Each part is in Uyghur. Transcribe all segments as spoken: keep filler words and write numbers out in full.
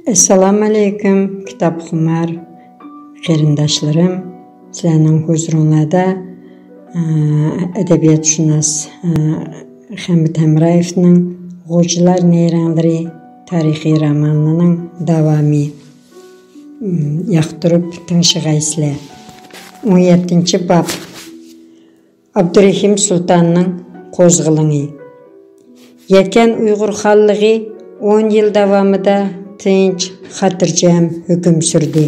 ئەسسالامۇ ئەلەيكۇم، كىتابخۇمار قېرىنداشلىرىم. سىلەرنىڭ ھۇزۇرۇڭلاردا، ئە، ئەدەبىياتشۇناس، ئە، خەمىت ھەمرايېۋنىڭ غوجىلار نەيرەڭلىرى تارىخىي رومانىنىڭ داۋامى. ئىم، ياقتۇرۇپ تىڭشىغايسىلەر. ئون يەتتىنچى باب. ئابدۇرېھىم سۇلتاننىڭ قوزغىلىڭى. يەكەن ئۇيغۇر خانلىقى ئون يىل داۋامىدا تىنچ، خاتىرجەم ھۆكۈم سۈردى.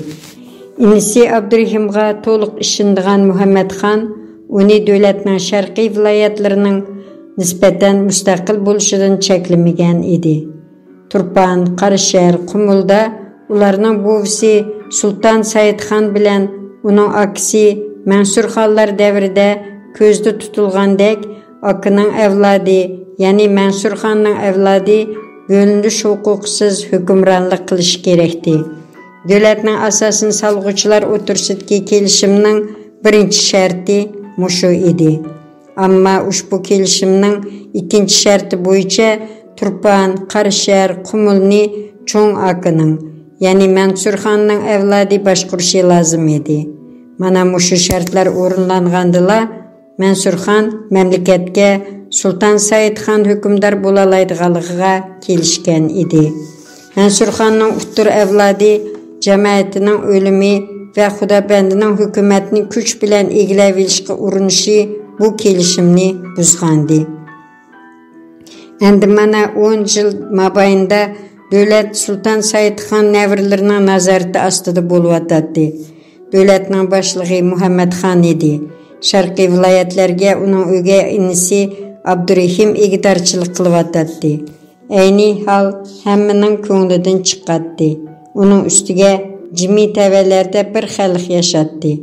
ئىنىسى ئابدۇرېھىمغا تولۇق ئىشىنىدىغان مۇھەممەت خان ئۇنى دۆلەتنىڭ شەرقىي ۋىلايەتلىرىنىڭ نىسبەتەن مۇستەقىل بولۇشىدىن چەكلىمىگەن ئىدى. تۇرپان، قاراشەھەر، قۇمۇلدا ئۇلارنىڭ بوۋىسى سۇلتان سەئىدخان بىلەن ئۇنىڭ ئاكىسى مەنسۇرخانلار دەۋرىدە كۆزدە تۇتۇلغاندەك، ئاكىنىڭ ئەۋلادى، يەنى مەنسۇرخاننىڭ ئەۋلادى بۆلۈنۈش ھوقۇقىسىز ھۆكۈمرانلىق قىلىشى كېرەكتى. دۆلەتنىڭ ئاساسىنى سالغۇچىلار ئوتتۇرىسىدىكى كېلىشىمنىڭ بىرىنچى شەرتى مۇشۇ ئىدى. ئەمما ئۇشبۇ كېلىشىمنىڭ ئىككىنچى شەرتى بويىچە تۇرپان، قاراشەھەر، قۇمۇلنى چوڭ ئاكىنىڭ، يەنى مەنسۇرخاننىڭ ئەۋلادى باشقۇرۇشى لازىم ئىدى. مانا مۇشۇ شەرتلەر ئورۇنلانغاندىلا، مەنسۇرخان مەملىكەتكە سۇلتان سەئىدخان ھۆكۈمدار بولالايدىغانلىقىغا كېلىشكەن ئىدى. مەنسۇرخاننىڭ ئۇتتۇرا ئەۋلادى جامائىتىنىڭ ئۆلۈمى ۋە خۇدابەندىنىڭ ھۆكۈمەتنى كۈچ بىلەن ئىگىلەۋېلىشقا ئۇرۇنۇشى بۇ كېلىشىمنى بۇزغانىدى. ئەمدى مانا ئون يىل مابەينىدە دۆلەت سۇلتان سەئىدخان نەۋرىلىرىنىڭ نازارىتى ئاستىدا بولۇۋاتاتتى. دۆلەتنىڭ باشلىقى مۇھەممەت خان ئىدى. شەرقىي ۋىلايەتلەرگە ئۇنىڭ ئۆگەي ئىنىسى ئابدۇرېھىم ئىگىدارچىلىق قىلىۋاتاتتى. ئەينى ھال ھەممىنىڭ كۆڭلىدىن چىقاتتى. ئۇنىڭ ئۈستىگە جىمى تەۋەلەردە بىر خەلق ياشاتتى.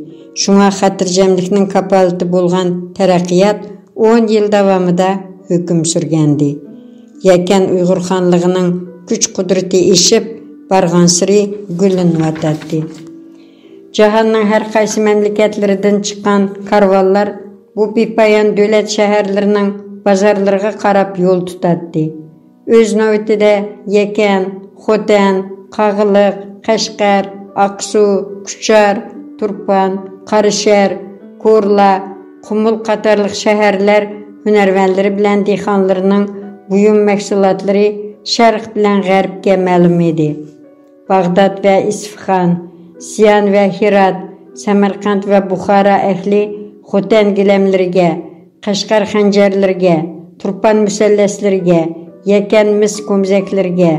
شۇڭا خاتىرجەملىكنىڭ كاپالىتى بولغان تەرەققىيات ئون يىل داۋامىدا ھۆكۈم سۈرگەنىدى. يەكەن ئۇيغۇر خانلىقىنىڭ كۈچ-قۇدرىتى ئېشىپ بارغانسېرى گۈللىنىۋاتاتتى. جاھاننىڭ ھەر قايسى مەملىكەتلىرىدىن چىققان كارۋانلار بۇ بىپايان دۆلەت شەھەرلىرىنىڭ بازارلىرىغا قاراپ يول تۇتاتتى. ئۆز نۆۋىتىدە يەكەن، خوتەن، قاغىلىق، قەشقەر، ئاقسۇ، كۇچار، تۇرپان، قاراشەھەر، كورلا، قۇمۇل قاتارلىق شەھەرلەر ھۈنەرۋەنلىرى بىلەن دېھقانلىرىنىڭ بۇيۇم مەھسۇلاتلىرى شەرق بىلەن غەربكە مەلۇم ئىدى. باغداد ۋە ئىسفىخان، سىيان ۋە ھىرات، سەمەرقەنت ۋە بۇخارا ئەھلى خوتەن گىلەملىرىگە، قەشقەر خەنجەرلىرىگە، تۇرپان مۇسەللەسلىرىگە، يەكەن مىس كومزەكلىرىگە،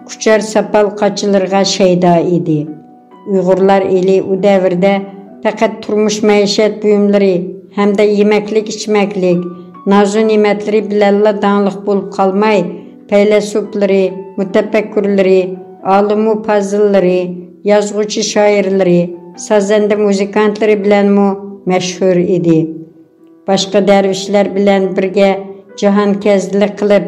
كۇچار ساپال قاچىلىرىغا شەيدا ئىدى. ئۇيغۇرلار ئېلى ئۇ دەۋردە پەقەت تۇرمۇش مەئىشەت بۇيۇملىرى ھەمدە يېمەكلىك-ئىچمەكلىك، نازۇ نېمەتلىرى بىلەنلا داڭلىق بولۇپ قالماي، پەيلەسوپلىرى، مۇتەپەككۇرلىرى، ئالىمۇ پازىللىرى، يازغۇچى شائىرلىرى، سازەندە مۇزىكانتلىرى بىلەنمۇ مەشھۇر ئىدى. باشقا دەرۋىشلەر بىلەن بىرگە جاھانكەزدىلىك قىلىپ،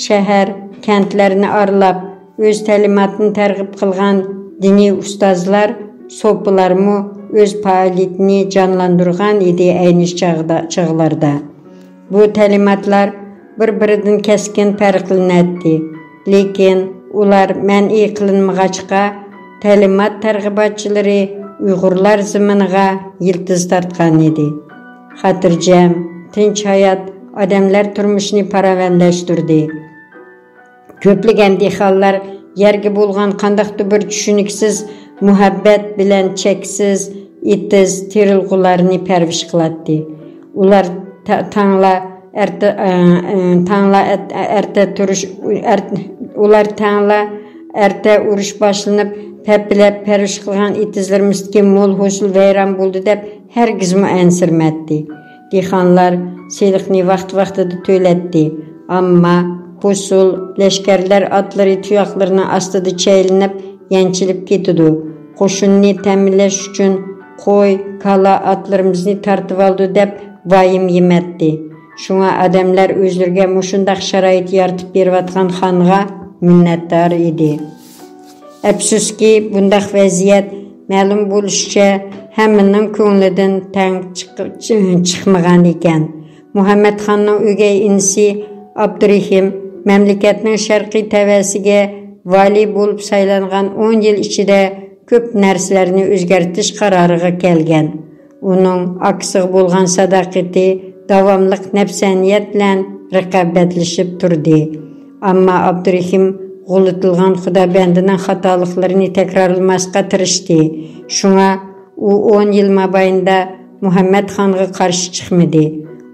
شەھەر، كەنتلەرنى ئارىلاپ، ئۆز تەلىماتىنى تەرغىب قىلغان دىنىي ئۇستازلار، سوپىلارمۇ ئۆز پائالىيىتىنى جانلاندۇرغان ئىدى ئەينى چاغدا، چاغلاردا. بۇ تەلىماتلار بىر-بىرىدىن كەسكىن پەرقلىنەتتى. لېكىن ئۇلار مەنئى قىلىنمىغاچقا، تەلىمات تەرغىباتچىلىرى ئۇيغۇرلار زېمىنىغا يىلتىز تارتقان ئىدى. خاتىرجەم، تىنچ ھايات ئادەملەر تۇرمۇشىنى پاراۋانلاشتۇردى. كۆپلىگەن دېھقانلار يەرگە بولغان قانداقتۇر بىر چۈشىنىكسىز مۇھەببەت بىلەن چەكسىز ئېتىز، تېرىلغۇلارنى پەرۋىش قىلاتتى. ئۇلار تا-، تاڭلا ئەرتە، ئە، ئە، تاڭلا ئەت-، ئەرتە تۇرۇش، ئەر-، ئۇلار تاڭلا ئەرتە ئۇرۇش باشلىنىپ، پەپىلەپ پەرۋىش قىلغان ئېتىزلىرىمىزدىكى مول ھوسۇل ۋەيران بولدى دەپ ھەرگىزمۇ ئەنسىرىمەتتى. دېھقانلار سېلىقنى ۋاقتى-ۋاقتىدا تۆلەتتى. ئەمما ھوسۇل، لەشكەرلەر ئاتلىرى تۇياقلىرىنىڭ ئاستىدا چەيلىنىپ، يەنچىلىپ كېتىدۇ. قوشۇننى تەمىنلەش ئۈچۈن قوي، كالا ئاتلىرىمىزنى تارتىۋالىدۇ دەپ ۋايىم يېمەتتى. شۇڭا ئادەملەر ئۆزلىرىگە مۇشۇنداق شارائىت يارىتىپ بېرىۋاتقان خانغا مىننەتدار ئىدى. ئەپسۇسكى، بۇنداق ۋەزىيەت مەلۇم بولۇشىچە ھەممىنىڭ كۆڭلىدىن تەڭ چىق-، چىقمىغان ئىكەن. مۇھەممەتخاننىڭ ئۆگەي ئىنىسى ئابدۇرېھىم مەملىكەتنىڭ شەرقىي تەۋەسىگە ۋالىي بولۇپ سايلانغان ئون يىل ئىچىدە كۆپ نەرسىلەرنى ئۆزگەرتىش قارارىغا كەلگەن. ئۇنىڭ ئاكىسىغا بولغان ساداقىتى داۋاملىق نەپسانىيەت بىلەن رىقابەتلىشىپ تۇردى. ئەمما ئابدۇرېھىم غۇلىتىلغان خۇدابەندىنىڭ خاتالىقلىرىنى تەكرارلىماسقا تىرىشتى. شۇڭا ئۇ ئون يىل مابەينىدە مۇھەممەد خانغا قارشى چىقمىدى.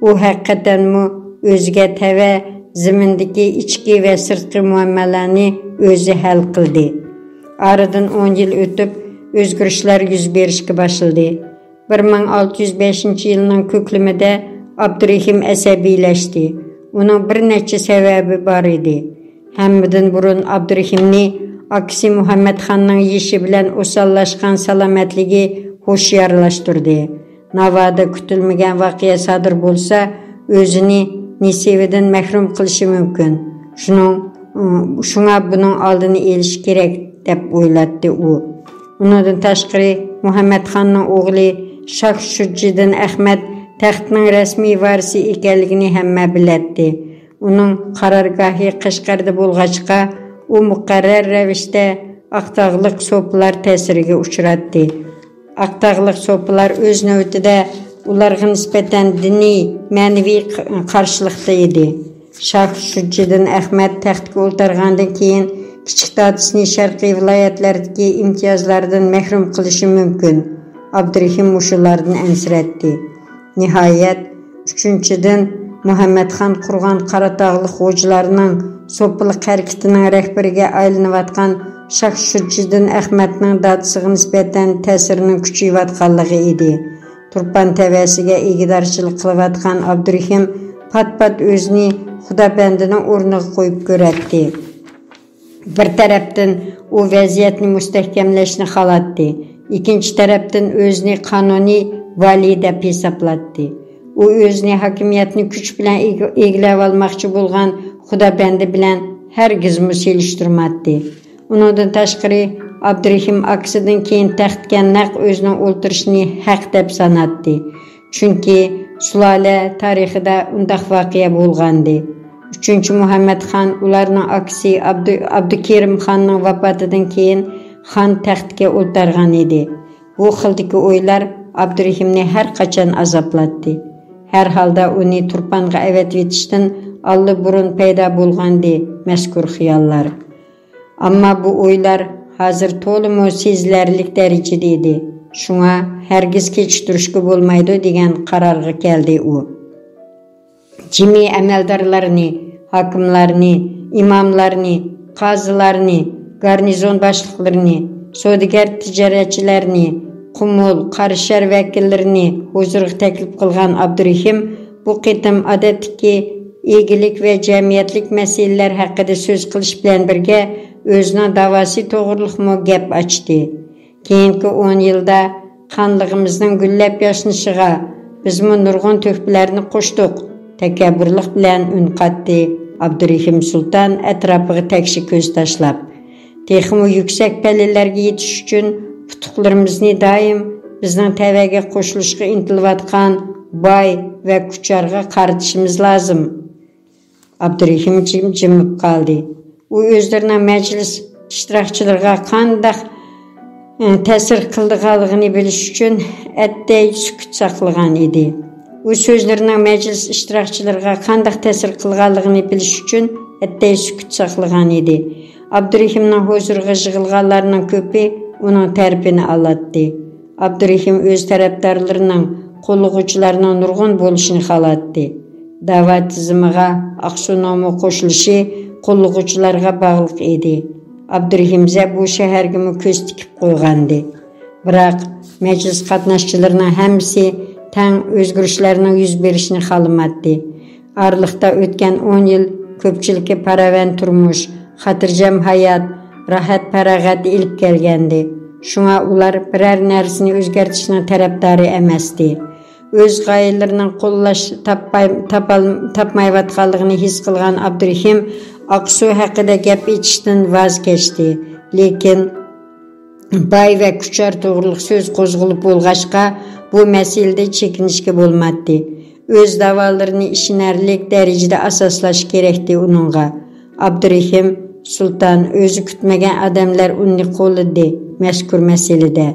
ئۇ ھەقىقەتەنمۇ ئۆزىگە تەۋە زېمىندىكى ئىچكى ۋە سىرتقى مۇئامىلىلەرنى ئۆزى ھەل قىلدى. ئارىدىن ئون يىل ئۆتۈپ، ئۆزگىرىشلەر يۈز بېرىشكە باشلىدى. بىر مىڭ ئالتە يۈز بەشىنچى يىلنىڭ كۆكلىمىدە ئابدۇرېھىم ئەسەبىيلەشتى. ئۇنىڭ بىر نەچچە سەۋەبى بار ئىدى. ھەممىدىن بۇرۇن ئابدۇرېھىمنى ئاكىسى مۇھەممەد خاننىڭ يېشى بىلەن ئوساللاشقان سالامەتلىكى ھوشيارلاشتۇردى. ناۋادا كۈتۈلمىگەن ۋەقە سادىر بولسا، ئۆزىنى نېسىۋىدىن مەھرۇم قىلىشى مۇمكىن. شۇنىڭ، شۇڭا بۇنىڭ ئالدىنى ئېلىش كېرەك، دەپ ئويلاتتى ئۇ. ئۇنىڭدىن تاشقىرى، مۇھەممەد خاننىڭ ئوغلى شاھ شۇجىدىن ئەخمەت تەختنىڭ رەسمىي ۋارىسى ئىكەنلىكىنى ھەممە بىلەتتى. ئۇنىڭ قارارگاھى قەشقەردە بولغاچقا، ئۇ مۇقەررەر رەۋىشتە ئاقتاغلىق سوپىلار تەسىرىگە ئۇچراتتى. ئاقتاغلىق سوپىلار ئۆز نۆۋىتىدە ئۇلارغا نىسبەتەن دىنىي، مەنىۋى ق-، قارشىلىقتا ئىدى. شاھ شۇجىدىن ئەخمەت تەختكە ئولتۇرغاندىن كېيىن، كىچىك دادىسىنى شەرقىي ۋىلايەتلەردىكى ئىمتىيازلاردىن مەھرۇم قىلىشى مۇمكىن. ئابدۇرېھىم مۇشۇلاردىن ئەنسىرەتتى. نىھايەت، ئۈچىنچىدىن، مۇھەممەد خان قۇرغان قاراتاغلىق غوجىلارنىڭ سوپىلىق ھەرىكىتىنىڭ رەھبىرىگە ئايلىنىۋاتقان شاھ شۇجىدىن ئەخمەتنىڭ دادىسىغا نىسبەتەن تەسىرىنىڭ كۈچىيىۋاتقانلىقى ئىدى. تۇرپان تەۋەسىگە ئىگىدارچىلىق قىلىۋاتقان ئابدۇرېھىم پات-پات ئۆزىنى خۇدابەندىنىڭ ئورنىغا قويۇپ كۆرەتتى. بىر تەرەپتىن، ئۇ ۋەزىيەتنى مۇستەھكەملەشنى خالاتتى، ئىككىنچى تەرەپتىن، ئۆزىنى قانۇنىي ۋالىي دەپ ھېسابلاتتى. ئۇ ئۆزىنى ھاكىمىيەتنى كۈچ بىلەن ئىگە-، ئىگىلەۋالماقچى بولغان خۇدابەندى بىلەن ھەرگىزمۇ سېلىشتۇرماتتى. ئۇنىڭدىن تاشقىرى، ئابدۇرېھىم ئاكىسىدىن كېيىن تەختكە نەق ئۆزىنىڭ ئولتۇرۇشىنى ھەق دەپ ساناتتى. چۈنكى سۇلالە تارىخىدا ئۇنداق ۋەقە بولغانىدى. ئۈچىنچى مۇھەممەد خان ئۇلارنىڭ ئاكىسى ئابدۇ-، ئابدۇكېرىم خاننىڭ ۋاپاتىدىن كېيىن خان تەختكە ئولتۇرغان ئىدى. بۇ خىلدىكى ئويلار ئابدۇرېھىمنى ھەر قاچان ئازابلاتتى. ھەر ھالدا ئۇنى تۇرپانغا ئەۋەتىۋېتىشتىن ئاللىبۇرۇن پەيدا بولغانىدى مەزكۇر خىياللار. ئەمما بۇ ئويلار ھازىر تولىمۇ سېزىلەرلىك دەرىجىدە ئىدى. شۇڭا ھەرگىز كېچىكتۈرۈشكە بولمايدۇ دېگەن قارارغا كەلدى ئۇ. جىمى ئەمەلدارلارنى، ھاكىملارنى، ئىماملارنى، قازىلارنى، گارنىزون باشلىقلىرىنى، سودىگەر تىجارەتچىلەرنى، قۇمۇل، قارا شەھەر ۋەكىللىرىنى ھۇزۇرىغا تەكلىپ قىلغان ئابدۇرېھىم بۇ قېتىم ئادەتتىكى ئىگىلىك ۋە جەمئىيەتلىك مەسىلىلەر ھەققىدە سۆز قىلىش بىلەن بىرگە، ئۆزىنىڭ داۋاسى توغرۇلۇقمۇ گەپ ئاچتى. كېيىنكى ئون يىلدا خانلىقىمىزنىڭ گۈللەپ ياشنىشىغا بىزمۇ نۇرغۇن تۆھپىلەرنى قوشتۇق، تەكەببۇرلۇق بىلەن ئۈن قاتتى ئابدۇرېھىم سۇلتان ئەتراپىغا تەكشى كۆز تاشلاپ. تېخىمۇ يۈكسەك پەللىلەرگە يېتىش ئۈچۈن ئۇتۇقلىرىمىزنى دائىم بىزنىڭ تەۋەگە قوشۇلۇشقا ئىنتىلىۋاتقان باي ۋە كۇچارغا قارىتىشىمىز لازىم. ئابدۇرېھىم جىم-، جىمىپ قالدى. ئۇ ئۆزلىرىنىڭ مەجلىس ئىشتىراكچىلىرىغا قانداق، ئە، تەسىر قىلىدىغانلىقىنى بىلىش ئۈچۈن ئەتتەي سۈكۈت ساقلىغان ئىدى. ئۇ سۆزلىرىنىڭ مەجلىس ئىشتىراكچىلىرىغا قانداق تەسىر قىلغانلىقىنى بىلىش ئۈچۈن ئەتتەي سۈكۈت ساقلىغان ئىدى. ئابدۇرېھىمنىڭ ھۇزۇرىغا يىغىلغانلارنىڭ كۆپى ئۇنىڭ تەرىپىنى ئالاتتى. ئابدۇرېھىم ئۆز تەرەپدارلىرىنىڭ، قوللىغۇچىلارنىڭ نۇرغۇن بولۇشىنى خالاتتى. داۋا تىزىمىغا ئاقسۇنىڭمۇ قوشۇلۇشى قوللىغۇچىلارغا باغلىق ئىدى. ئابدۇرېھىم زە بۇ شەھەرگىمۇ كۆز تىكىپ قويغانىدى. بىراق، مەجلىس قاتناشچىلىرىنىڭ ھەممىسى تەڭ ئۆزگىرىشلەرنىڭ يۈز بېرىشىنى خالىماتتى. ئارىلىقتا ئۆتكەن ئون يىل كۆپچىلىكى پاراۋان تۇرمۇش، خاتىرجەم ھايات، راھەت-پاراغەت ئېلىپ كەلگەنىدى. شۇڭا ئۇلار بىرەر نەرسىنى ئۆزگەرتىشنىڭ تەرەپدارى ئەمەستى. ئۆز غايىلىرىنىڭ قوللاش تاپاي-، تاپال-، تاپمايۋاتقانلىقىنى ھېس قىلغان ئابدۇرېھىم ئاقسۇ ھەققىدە گەپ ئېچىشتىن ۋاز كەچتى. لېكىن باي ۋە كۇچار توغرۇلۇق سۆز قوزغىلىپ بولغاچقا، بۇ مەسىلىدە چېكىنىشكە بولماتتى. ئۆز داۋالىرىنى ئىشىنەرلىك دەرىجىدە ئاساسلاش كېرەكتى ئۇنىڭغا. ئابدۇرېھىم سۇلتان، ئۆزى كۈتمىگەن ئادەملەر ئۇنى قوللىدى مەزكۇر مەسىلىدە.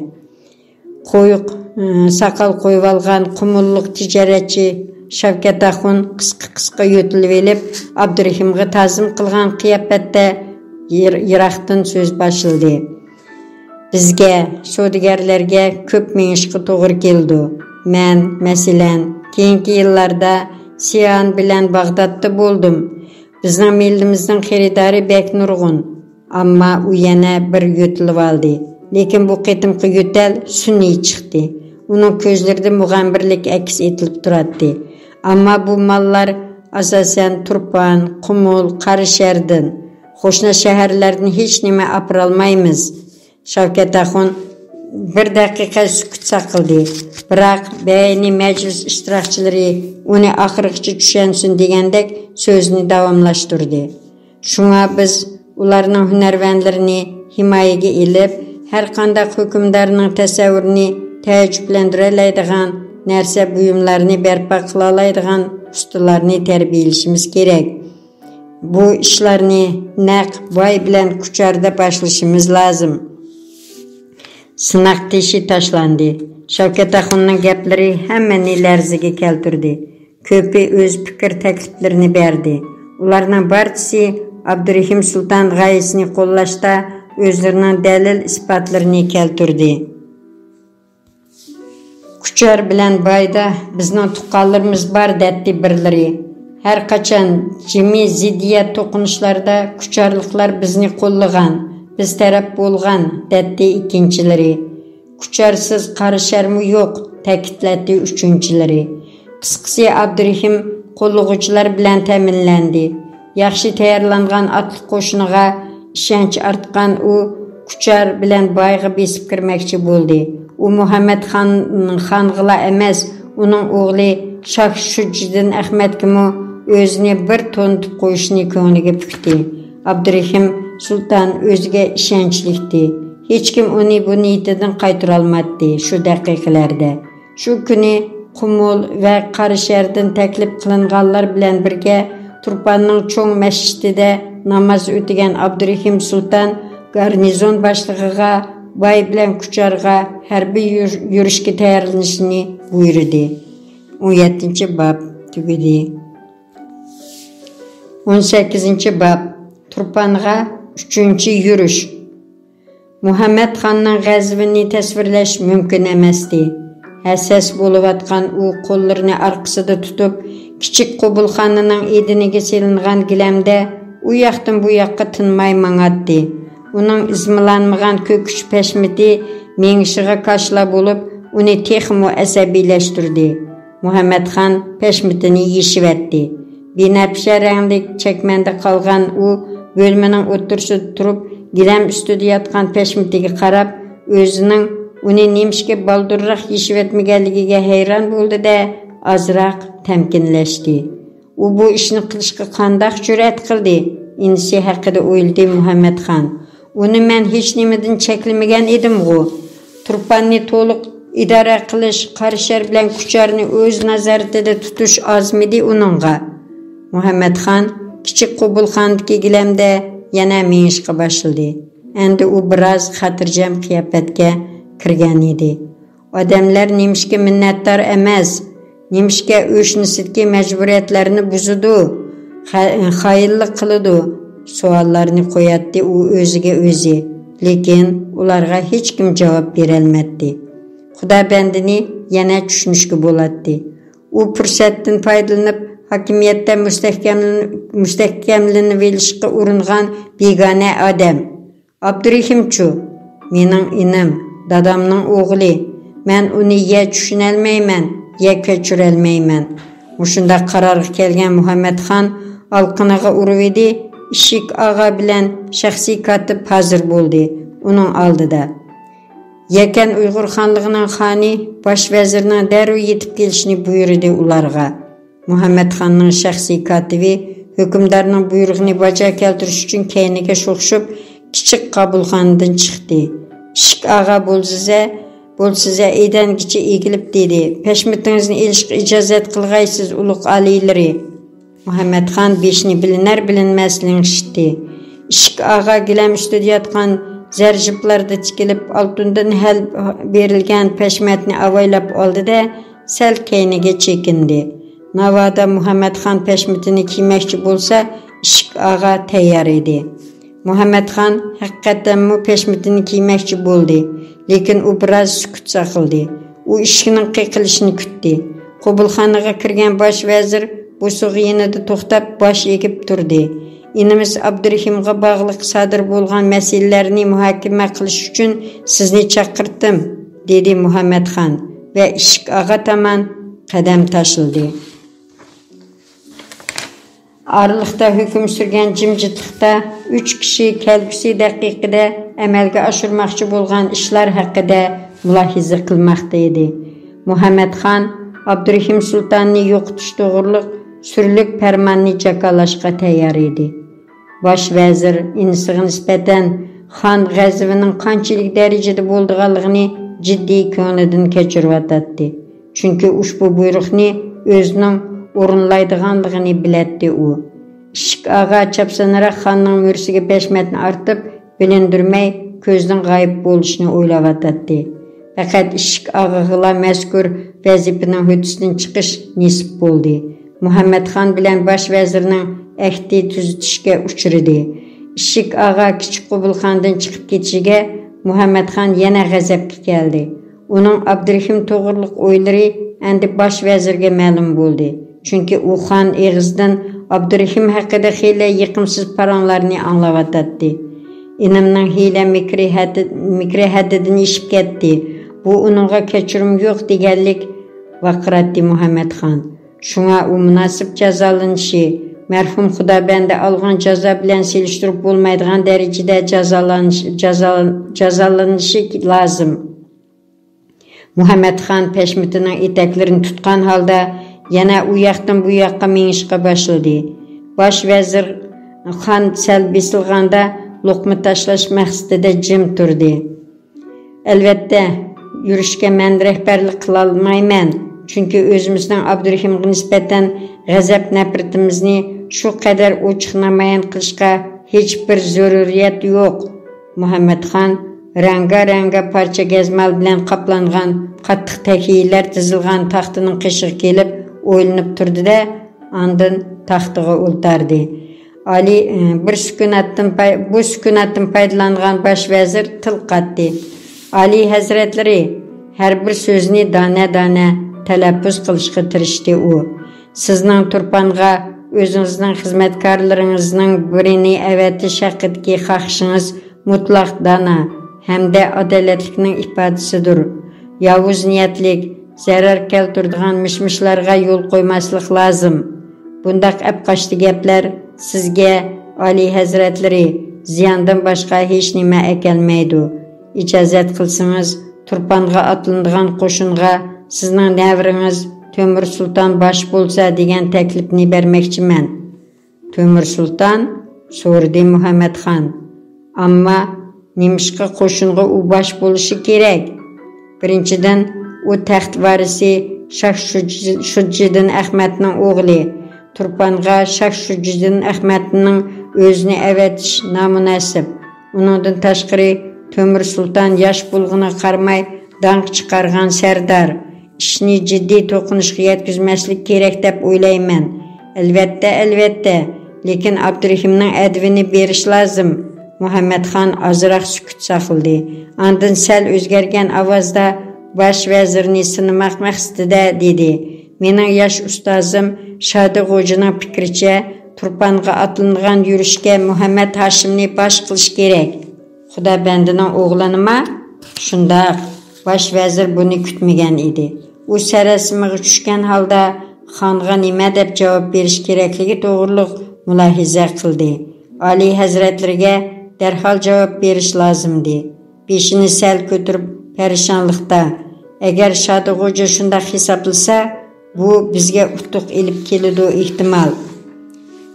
قويۇق، ئى، ساقال قويۇۋالغان قۇمۇللۇق تىجارەتچى شەۋكەت ئاخۇن قىسقا-قىسقا يۆتىلىۋېلىپ، ئابدۇرېھىمغا تازىم قىلغان قىياپەتتە يىر-، يىراقتىن سۆز باشلىدى. بىزگە، سودىگەرلەرگە كۆپ مېڭىشقا توغرا كېلىدۇ. مەن، مەسىلەن، كېيىنكى يىللاردا سىئان بىلەن باغدادتا بولدۇم. بىزنىڭ مىللىمىزنىڭ خېرىدارى بەك نۇرغۇن. ئەمما ئۇ يەنە بىر يۆتىلىۋالدى. لېكىن بۇ قېتىمقى يۆتەل سۈنئىي چىقتى. ئۇنىڭ كۆزلىرىدە مۇغەمبىرلىك ئەكس ئېتىلىپ تۇراتتى. ئەمما بۇ ماللار ئاساسەن تۇرپان، قۇمۇل، قاراشەھەردىن، قوشنا شەھەرلەردىن ھېچنېمە ئاپىرالمايمىز. شەۋكەت ئاخۇن بىر دەقىقە سۈكۈت ساقلىدى. بىراق بەينى مەجلىس ئىشتىراكچىلىرى ئۇنى ئاخىرغىچە چۈشەنسۇن دېگەندەك سۆزىنى داۋاملاشتۇردى. شۇڭا بىز ئۇلارنىڭ ھۈنەرۋەنلىرىنى ھىمايىگە ئېلىپ، ھەر قانداق ھۆكۈمدارنىڭ تەسەۋۋۇرىنى تەئەججۈپلەندۈرەلەيدىغان نەرسە بۇيۇملارنى بەرپا قىلالايدىغان ئۇستىلارنى تەربىيەلىشىمىز كېرەك. بۇ ئىشلارنى نەق باي بىلەن كۇچاردا باشلىشىمىز لازىم. سىناق تېشى تاشلاندى. شەۋكەت ئاخۇننىڭ گەپلىرى ھەممىنى لەرزىگە كەلتۈردى. كۆپى ئۆز پىكىر تەكلىپلىرىنى بەردى. ئۇلارنىڭ بارچىسى ئابدۇرېھىم سۇلتان غايىسىنى قوللاشتا ئۆزلىرىنىڭ دەلىل-ئىسپاتلىرىنى كەلتۈردى. كۇچار بىلەن بايدا بىزنىڭ تۇغقانلىرىمىز بار، دەتتى بىرلىرى. ھەر قاچان جىمى زىددىيەت توقۇنۇشلاردا كۇچارلىقلار بىزنى قوللىغان، بىز تەرەپ بولغان، دەتتى ئىككىنچىلىرى. كۇچارسىز قاراشەھەرمۇ يوق، تەكىتلەتتى ئۈچىنچىلىرى. قىسقىسى، ئابدۇرېھىم قوللىغۇچىلار بىلەن تەمىنلەندى. ياخشى تەييارلانغان ئاتلىق قوشۇنىغا ئىشەنچ ئارتقان ئۇ كۇچار بىلەن بايغا بېسىپ كىرمەكچى بولدى. ئۇ مۇھەممەد خان، خانغىلا ئەمەس، ئۇنىڭ ئوغلى شاھ شۇجىدىن ئەخمەتكىمۇ ئۆزىنى بىر تونۇتۇپ قويۇشنى كۆڭلىگە پۈكتى. ئابدۇرېھىم سۇلتان ئۆزىگە ئىشەنچلىكتى. ھېچكىم ئۇنى بۇ نىيىتىدىن قايتۇرالمايتتى شۇ دەقىقىلەردە. شۇ كۈنى قۇمۇل ۋە قاراشەھەردىن تەكلىپ قىلىنغانلار بىلەن بىرگە تۇرپاننىڭ چوڭ مەسچىتىدە ناماز ئۆتىگەن ئابدۇرېھىم سۇلتان گارنىزون باشلىقىغا باي بىلەن كۇچارغا ھەربىي يۈر-، يۈرۈشكە تەييارلىنىشنى بۇيرۇدى. ئون يەتتىنچى باب تۈگىدى. ئون سەككىزىنچى باب. تۇرپانغا ئۈچىنچى يۈرۈش. مۇھەممەد خاننىڭ غەزىپىنى تەسۋىرلەش مۇمكىن ئەمەستى. ھەسەس بولۇۋاتقان ئۇ قوللىرىنى ئارقىسىدا تۇتۇپ، كىچىك قوبۇلخانىنىڭ ئېدىنىگە سېلىنغان گىلەمدە ئۇ ياقتىن بۇ ياققا تىنماي ماڭاتتى. ئۇنىڭ ئىزمىلانمىغان كۆكۈچ پەشمىتى مېڭىشىغا كاشىلا بولۇپ، ئۇنى تېخىمۇ ئەسەبىيلەشتۈردى. مۇھەممەدخان پەشمىتىنى يېشىۋەتتى. بىنەپشە رەڭلىك چەكمەندە قالغان ئۇ بۆلمىنىڭ ئوتتۇرىسىدا تۇرۇپ، گىلەم ئۈستىدە ياتقان پەشمىتىگە قاراپ، ئۆزىنىڭ ئۇنى نېمىشقا بالدۇرراق يېشىۋەتمىگەنلىكىگە ھەيران بولدى-دە، ئازراق تەمكىنلەشتى. ئۇ بۇ ئىشنى قىلىشقا قانداق جۈرئەت قىلدى؟ ئىنىسى ھەققىدە ئويلىدى مۇھەممەدخان. ئۇنى مەن ھېچنېمىدىن چەكلىمىگەن ئىدىمغۇ؟ تۇرپاننى تولۇق ئىدارە قىلىش، قاراشەھەر بىلەن كۇچارنى ئۆز نازارىتىدا تۇتۇش ئازمىدى ئۇنىڭغا. مۇھەممەدخان كىچىك قوبۇلخانىدىكى گىلەمدە يەنە مېڭىشقا باشلىدى. ئەمدى ئۇ بىراز خاتىرجەم قىياپەتكە كىرگەن ئىدى. ئادەملەر نېمىشقا مىننەتدار ئەمەس؟ نېمىشقا ئۆشنىسىدىكى مەجبۇرىيەتلەرنى بۇزىدۇ؟ خە-، خائىنلىق قىلىدۇ؟ سوئاللارنى قوياتتى ئۇ ئۆزىگە ئۆزى. لېكىن ئۇلارغا ھېچكىم جاۋاب بېرەلمەتتى. خۇدا بەندىنى يەنە چۈشىنىشكە بولاتتى. ئۇ پۇرسەتتىن پايدىلىنىپ، ھاكىمىيەتتە مۇستەھكەملىن-، مۇستەھكەملىنىۋېلىشقا ئۇرۇنغان بىگانە ئادەم. ئابدۇرېھىمچۇ؟ مېنىڭ ئىنىم، دادامنىڭ ئوغلى. مەن ئۇنى يە چۈشىنەلمەيمەن، يە كەچۈرەلمەيمەن. مۇشۇنداق قارارغا كەلگەن مۇھەممەدخان ئالىقىنىغا ئۇرۇۋىدى، ئىشىك ئاغا بىلەن شەخسىي كاتىپ ھازىر بولدى ئۇنىڭ ئالدىدا. يەكەن ئۇيغۇر خانلىقىنىڭ خانى باش ۋەزىرنىڭ دەررۇ يېتىپ كېلىشىنى بۇيرۇدى ئۇلارغا. مۇھەممەدخاننىڭ شەخسىي كاتىپى ھۆكۈمدارنىڭ بۇيرۇقىنى باجا كەلتۈرۈش ئۈچۈن كەينىگە شوخشۇپ، كىچىك قابۇلخانىدىن چىقتى. ئىشىك ئاغا بولزىزە، بولسىزە ئېدەنگىچە ئېگىلىپ دېدى: «پەشمىتىڭىزنى ئېلىشقا ئىجازەت قىلغايسىز، ئۇلۇغ ئالىيلىرى!» مۇھەممەدخان بېشىنى بىلىنەر-بىلىنمەس لىڭشىتتى. ئىشىك ئاغا گىلەم ئۈستىدە ياتقان زەرجىپلاردا تىكىلىپ، ئالتۇندىن ھەل بېرىلگەن پەشمەتنى ئاۋايلاپ ئالدى-دە، سەل كەينىگە چېكىندى. ناۋادا مۇھەممەتخان پەشمىتىنى كىيمەكچى بولسا، ئىشىك ئاغا تەييار ئىدى. مۇھەممەتخان ھەقىقەتەنمۇ پەشمىتىنى كىيمەكچى بولدى، لېكىن ئۇ بىراز سۈكۈت ساقلىدى. ئۇ ئىشىكنىڭ قېقىلىشىنى كۈتتى. قوبۇلخانىغا كىرگەن باش ۋەزىر بوسۇغا يېنىدا توختاپ، باش ئېگىپ تۇردى. ئىنىمىز ئابدۇرېھىمغا باغلىق سادىر بولغان مەسىلىلەرنى مۇھاكىمە قىلىش ئۈچۈن سىزنى چاقىرتتىم، دېدى مۇھەممەتخان ۋە ئىشىك ئاغا تامان قەدەم تاشلىدى. ئارىلىقتا ھۆكۈم سۈرگەن جىمجىتلىقتا ئۈچ كىشى كەلگۈسى دەقىقىدە ئەمەلگە ئاشۇرماقچى بولغان ئىشلار ھەققىدە مۇلاھىزە قىلماقتا ئىدى. مۇھەممەتخان ئابدۇرېھىم سۇلتاننى يوقىتىش توغرۇلۇق سۈرلۈك پەرماننى جاكارلاشقا تەييار ئىدى. باش ۋەزىر ئىنىسىغا نىسبەتەن خان غەزىپىنىڭ قانچىلىك دەرىجىدە بولىدىغانلىقىنى جىددىي كۆڭلىدىن كەچۈرۈۋاتاتتى. چۈنكى ئۇشبۇ بۇيرۇقنى ئۆزىنىڭ ئورۇنلايدىغانلىقىنى بىلەتتى ئۇ. ئىشىك ئاغا چاپسانراق خاننىڭ مۈرىسىگە بەش مەتنە ئارتىپ، بىلىندۈرمەي كۆزدىن غايىب بولۇشنى ئويلاۋاتاتتى. پەقەت ئىشىك ئاغىغىلا مەزكۇر ۋەزىپىنىڭ ھۆددىسىدىن چىقىش نېسىپ بولدى. مۇھەممەتخان بىلەن باش ۋەزىرنىڭ ئەھدى تۈزىتىشكە ئۇچرىدى. ئىشىك ئاغا كىچىك قوبۇلخانىدىن چىقىپ كېتىشىگە مۇھەممەتخان يەنە غەزەپكە كەلدى. ئۇنىڭ ئابدۇرېھىم توغرۇلۇق ئويلىرى ئەمدى باش ۋەزىرگە مەلۇم بولدى. چۈنكى ئۇ خان ئېغىزىدىن ئابدۇرېھىم ھەققىدە خېلى يېقىمسىز پاراڭلارنى ئاڭلاۋاتاتتى. ئىنىمنىڭ ھىيلە مىكرى ھەددى-، مىكرى ھەددىدىن ئېشىپ كەتتى. بۇ ئۇنىڭغا كەچۈرۈم يوق دېگەنلىك ۋارقىراتتى مۇھەممەتخان. شۇڭا ئۇ مۇناسىپ جازالىنىشى، مەرھۇم خۇدابەندە ئالغان جازا بىلەن سېلىشتۇرۇپ بولمايدىغان دەرىجىدە جازالانىش-، جازا-، جازالىنىشى لازىم. مۇھەممەتخان پەشمىتىنىڭ ئېتەكلىرىنى تۇتقان ھالدا يەنە ئۇ ياقتىن بۇ ياققا مېڭىشقا باشلىدى. باش ۋەزىر خان سەل بېسىلغاندا لوقما تاشلاش مەقسىتىدە جىم تۇردى. ئەلۋەتتە، يۈرۈشكە مەن رەھبەرلىك قىلالمايمەن، چۈنكى ئۆزىمىزنىڭ ئابدۇرېھىمغا نىسبەتەن غەزەپ-نەپرىتىمىزنى شۇ قەدەر ئوچۇق نامايان قىلىشقا ھېچبىر زۆرۈرىيەت يوق. مۇھەممەتخان رەڭگارەڭگە پارچە گەزمال بىلەن قاپلانغان قاتتىق تەھىيىلەر تىزىلغان تاختىنىڭ قېشىغا كېلىپ ئويلىنىپ تۇردى-دە، ئاندىن تاختىغا ئولتاردى. ئالىي، بىر سۈكۈناتتىن پاي-، بۇ سۈكۈناتتىن پايدىلانغان باش ۋەزىر تىل قاتتى. ئالىي ھەزرەتلىرى، ھەر بىر سۆزنى دانە-دانە تەلەپپۇز قىلىشقا تىرىشتى ئۇ. سىزنىڭ تۇرپانغا ئۆزىڭىزنىڭ خىزمەتكارلىرىڭىزنىڭ بىرىنى ئەۋەتىش ھەققىدىكى خاھىشىڭىز مۇتلەق دانا ھەمدە ئادالەتلىكنىڭ ئىپادىسىدۇر. ياۋۇز نىيەتلىك، زەرەر كەلتۈرىدىغان مىش-مىشلارغا يول قويماسلىق لازىم. بۇنداق ئەپقاچتى گەپلەر سىزگە، ئالىي ھەزرەتلىرى، زىياندىن باشقا ھېچنېمە ئەكەلمەيدۇ. ئىجازەت قىلسىڭىز، تۇرپانغا ئاتلىنىدىغان قوشۇنغا سىزنىڭ نەۋرىڭىز تۆمۈر سۇلتان باش بولسا دېگەن تەكلىپنى بەرمەكچىمەن. تۆمۈر سۇلتان؟ سورىدى مۇھەممەتخان. ئەمما نېمىشقا قوشۇنغا ئۇ باش بولۇشى كېرەك؟ بىرىنچىدىن، ئۇ تەخت ۋارىسى شاھ شۇج-، شۇجىدىن ئەخمەتنىڭ ئوغلى. تۇرپانغا شاھ شۇجىدىن ئەخمەتنىڭ ئۆزىنى ئەۋەتىش نامۇناسىپ. ئۇنىڭدىن تاشقىرى، تۆمۈر سۇلتان ياش بولغىنىغا قارىماي، داڭق چىقارغان سەردار. ئىشنى جىددىي توقۇنۇشقا يەتكۈزمەسلىك كېرەك دەپ ئويلايمەن. ئەلۋەتتە، ئەلۋەتتە. لېكىن ئابدۇرېھىمنىڭ ئەدىپىنى بېرىش لازىم. مۇھەممەتخان ئازراق سۈكۈت ساقلىدى. ئاندىن سەل ئۆزگەرگەن ئاۋازدا باش ۋەزىرنى سىنىماق مەقسىتىدە دېدى: مېنىڭ ياش ئۇستازىم شادى غوجىنىڭ پىكرىچە، تۇرپانغا ئاتلىنىدىغان يۈرۈشكە مۇھەممەت ھاشىمنى باش قىلىش كېرەك. خۇدابەندىنىڭ ئوغلىنىما؟ شۇنداق. باش ۋەزىر بۇنى كۈتمىگەن ئىدى. ئۇ سەرەسىمىگە چۈشكەن ھالدا خانغا نېمە دەپ جاۋاب بېرىش كېرەكلىكى توغرۇلۇق مۇلاھىزە قىلدى. ئالىي ھەزرەتلىرىگە دەرھال جاۋاب بېرىش لازىمدى. بېشىنى سەل كۆتۈرۈپ پەرىشانلىقتا، ئەگەر شادى غوجا شۇنداق ھېسابلىسا، بۇ بىزگە ئۇتۇق ئېلىپ كېلىدۇ، ئېھتىمال.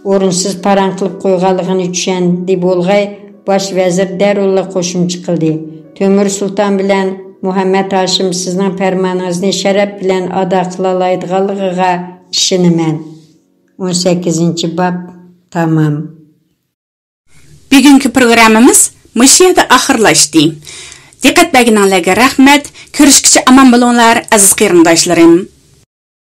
ئورۇنسىز پاراڭ قىلىپ قويغانلىقىنى چۈشەندى بولغاي، باش ۋەزىر دەررۇلا قوشۇمچە قىلدى: تۆمۈر سۇلتان بىلەن مۇھەممەت ھاشىم سىزنىڭ پەرمانىڭىزنى شەرەپ بىلەن ئادا قىلالايدىغانلىقىغا ئىشىنىمەن. ئون سەككىزىنچى باب تامام. بۈگۈنكى پروگراممىمىز مۇشۇ يەردە ئاخىرلاشتى. دىققەت بەرگىنىڭلارغا رەھمەت. كۆرۈشكىچە ئامان بولۇڭلار، ئەزىز قېرىنداشلىرىم.